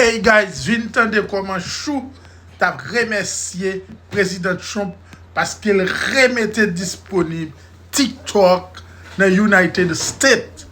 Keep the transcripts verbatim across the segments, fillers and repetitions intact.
Hey guys, vin tande kòman Chou t ap remèsye Prezidan Trump paske l remete disponib TikTok nan United States.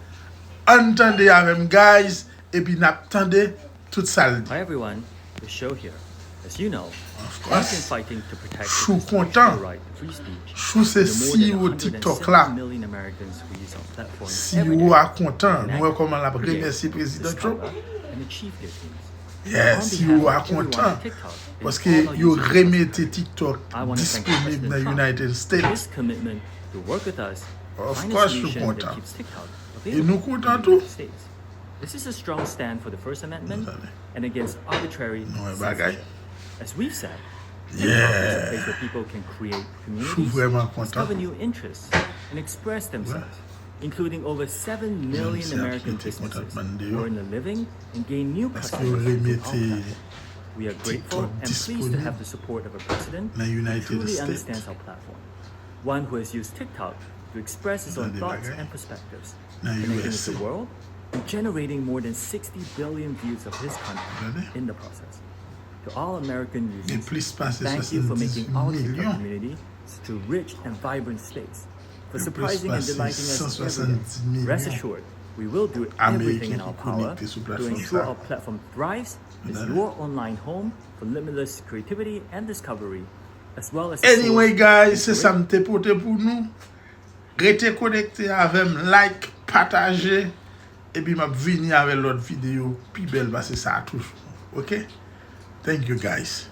Ann tande avè m, guys, epi n ap tande tout sa l di. Hi everyone, the show here. As you know, Of I've been course. Fighting to protect Chou the kontan. Right to free speech. Chou se The more than C E O TikTok la. one hundred seven million Americans who use our platform every C E O day. a kontan. Nou wè Connect, kòman l ap create, remèsye Prezidan Trump. Discover, and achieve their dreams. Yeah, On C E O behalf a of everyone kontan. at TikTok and Paske all our yo users across remete America, TikTok I want to thank disponib President nan Trump United for States. His commitment to work with us to Of find a course, Chou solution that kontan. Keeps TikTok E nou available in kontan the tou. United States. This is a strong stand for the First Amendment Tande. And against arbitrary Nou wè censorship. Bagay. As we've said, TikTok is a place Yeah. where people can create Chou communities, vrèman discover kontan. New interests, and express themselves, including over seven million Menm si American Apple te kontan businesses mande who yo. earn a living and gain new Paske customers yo through our remete platform. We are grateful TikTok and pleased to have disponib the support of a president nan who United truly States. Understands our platform, one who has used TikTok to express his own Tande thoughts Bagay. And perspectives, Nan connecting with U S A. The world and generating more than sixty billion views of his content Tande. In the process. To all American Gen users, plis pase thank you for making our sesanndis milyon. Community such a rich and vibrant space. For Gen plis surprising and pase delighting us every day. sesanndis milyon. Rest assured, we will do everything in our power to ensure our platform thrives as your online home for limitless creativity and discovery, as well as a Anyway, source guys, of se sa m te pote pou nou. Rete konekte avè m, like, pataje, epi m ap vini avè lòt videyo pi bèl pase sa a toujou. Ok? Thank you, guys.